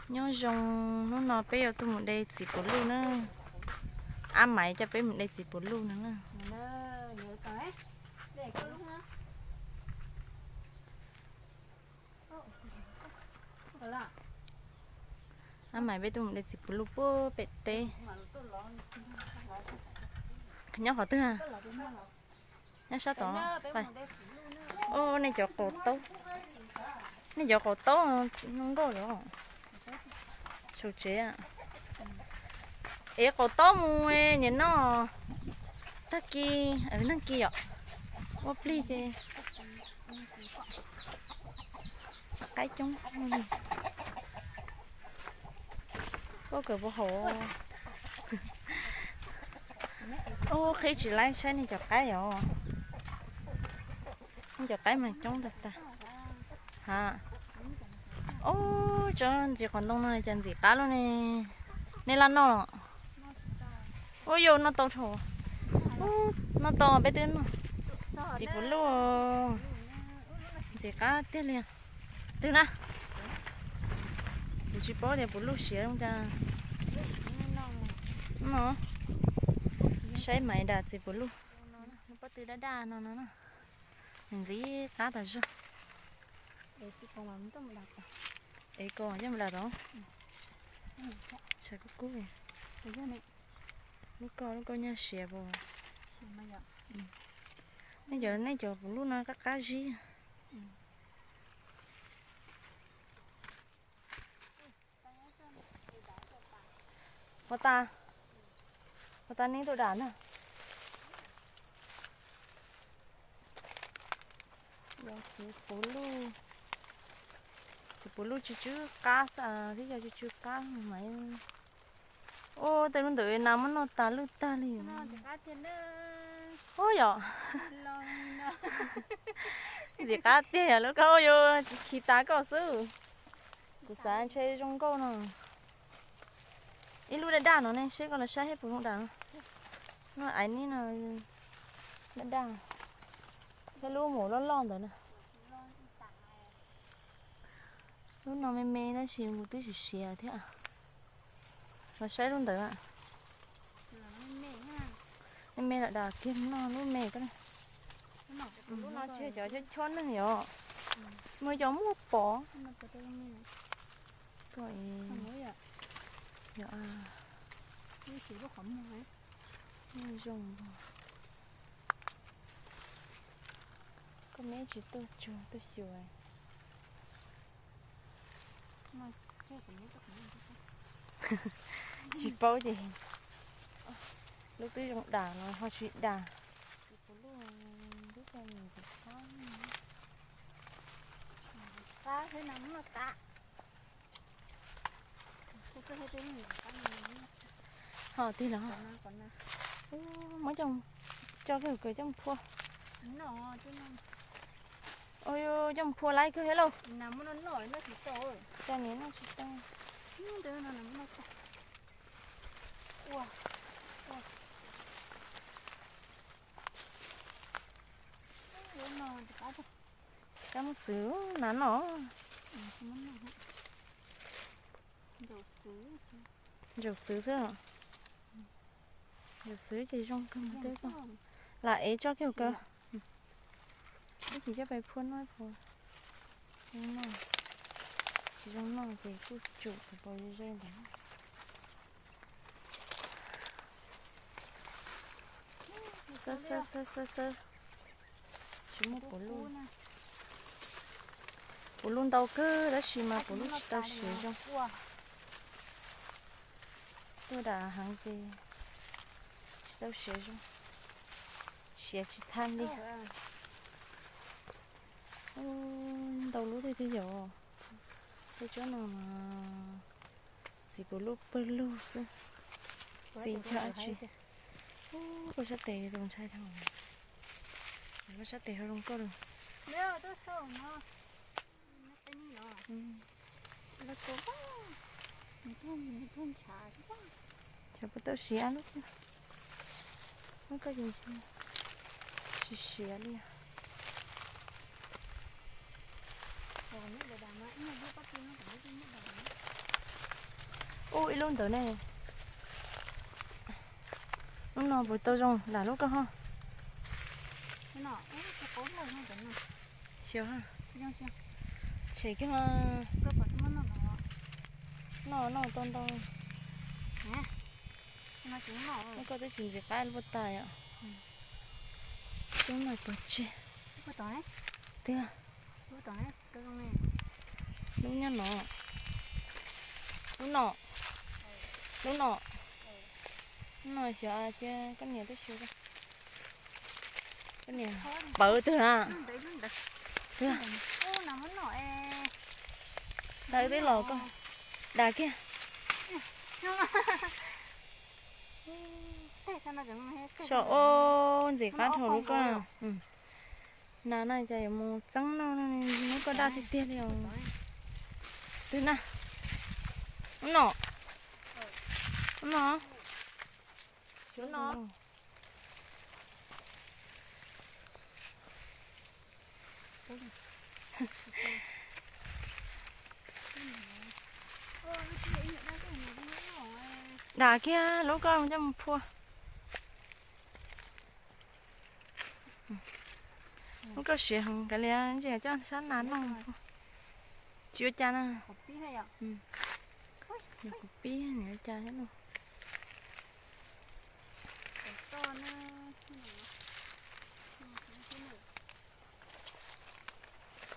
Nyob zoo, hnub no peb yuav tuaj mus de txiv puv luj na. Ab Maiv coj peb mus de txiv puv luj no na. Ab Maiv peb tuaj mus de txiv puv luj puag pem teb. Nyob qhov twg? Nyob sab tod. Nej cov qaum taub, nej cov qaum taub zoo nkauj yom. Saum tsev. Es qaum taub mus niam noj tag kis, tag kis yom, ua plig ces qaib coob. Koj kawm puas haum? Ub, qhib tsis laib, saib nej cov qaib yom. Nej cov qaib mas coob tag tag. Ha. Ub, tso ntxiv qhov ntoo no cas ntxim qab lub ne. Nej laj noj? Ub, yus noj tau dhau. Ub, noj tau peb twb noj. Txiv puv luj ntxim qab tiag li. Twg na? Kuv tsis paub tias puv luj siav zoo cas. No, saib Maiv dam txiv puv luj. Pob tw daj daj no no na. Ntxim qab tas zog. Es ko coj mus dam tod. Tshav kub kub. Lub koj, lub koj nyaj siav puas? Nej cov, nej cov puv luj no qab qab zib. Puas tas, puas tas nej tuaj dam na. Yog txiv puv luj, txiv puv luj tsw tsw qab xwb, twb yog tsw tsw qab mas. Ub, tej lub ntawd nas muab noj tas lwj tag li. Ub yom. Ntxim qab tiag yom, lub koj yuav khi tas koj xwb. Kuv xav ntshe zoo nkauj no. Ib lub daj daj no ne, seb koj los saib seb puas zoo dam. No aiv neb no daj daj. Thiab lub mus loj loj ntawd na. Lub no me me tab sis kuv twb siav siav thiab. Los saib lub ntawd. Me me lam dam kiag no lub me ko. Lub no tsis yog cov chob chob neeg yom. Muaj cov muaj pom. Koj, yog zoo. Koj me tsis tuaj tsuag tuaj xyuas. Tsis paub ces lub twb zoo dam los ho tsis dam. Ho tig los. Muab coj, coj kiag kawg coj mus phua. Ua coj mus phua laib kawg thiab lauj. Coj niam noj tsis tau. Coj mus xwb na no. Ntsaum xwb xwb. Ntsaum xwb ces zoo kawg. Lam ev tso kiag kawg. Ib chim coj pais phua noj puas. Tsis zoo noj ces kuj tsum pos ze ntawd. Xab xab xab xab xab. Tsis muaj puv luj. Puv luj ntau kawg tab sis mas puv luj tsis tau siav zoo. Tuaj dam heev ces tsis tau siav zoo. Siav tsis tag li. Ntau lub tiag tiag yom. Tej tsob no mas txiv puv luj pawg lug xwb. Txiv ntsha tsis. Koj sab tes tus ntshai dhau. Koj sab tes ho zoo koj lawm. Cov puas tau siav lub. Muab koj ces ntshe. Siav siav li. Ub, ib lub ntawd ne. Lub no puas tau zoo dam lub koj ho? Xyov ha. Tshem kiag ho. Noj noj tau ntau. Lub koj twb tsis ntxim qab lub puag ta yom. Coob no pov tseg. Tiag. Lub nyob no. Lub no. Lub no. Lub no xyov cia koj niam twb xyuas. Koj niam pawv twg na. Tiag. Ntawd twb los koj. Dam kiag. Xyov ua ntxim qab dhau lub koj. Nas no cas yuav mus txeeb noj, muab koj daj tiag tiag li os. Twg na? Ub no. Ub no. Xyov no. Dam kiag lub koj coj mus phua. Lub koj siav heev kav liam, ntsia coj sab nas noj. Tsis ua cas na. Kuv pib, nws ua cas thiab no.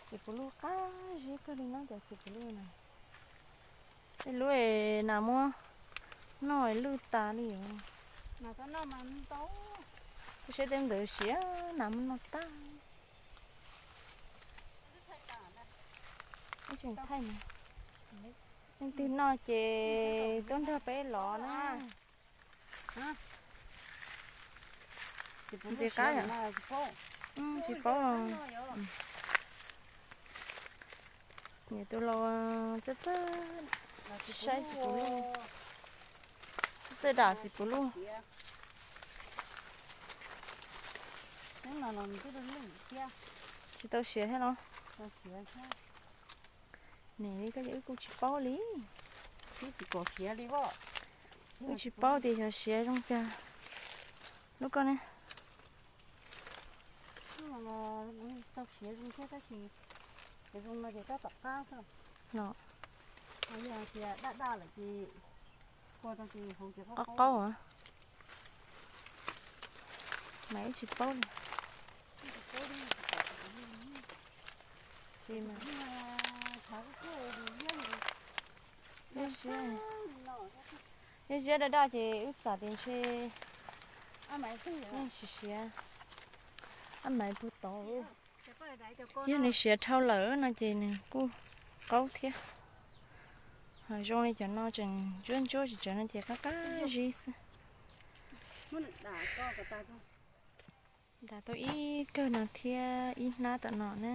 Txiv puv luj qab zib kawg li no cov txiv puv luj na. Tej lub es nas muab noj lwj tas li os. Kuv saib tej ntawd siav nas muab noj tag. Tseem thaij na. Leej twg noj ces tuaj nrog peb los na. Ntxim qab yom. Tsis paub. Niam tus laus txawj txawj saib txiv puv luj, txawj txawj dam txiv puv luj. Tsis tau siav thiab los? Niam li koj ces wb kuj tsis paub li. Wb tsis paub tias xyov siav zoo cas. Lub koj ne? Los. Qaub qaub. Mas wb tsis paub li. Tsis mas. Ib ziab daj daj ces wb xam tias ntshe yeej tsis siav. Ab, maiv puag tod. Yog nws siav dhau lawm no ces nws kuj qaub thiab. Ho zoo li cov no tseem ntsuab ntsuab tsis tsawv no ces qab qab zib xwb. Dam tau ib kawg no thiab ib hnab tom no na.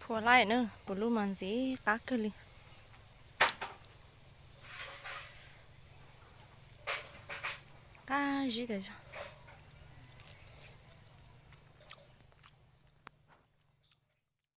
Phua laij na, puv luj mas ntxim qab kawg li. Qab zib tas zog.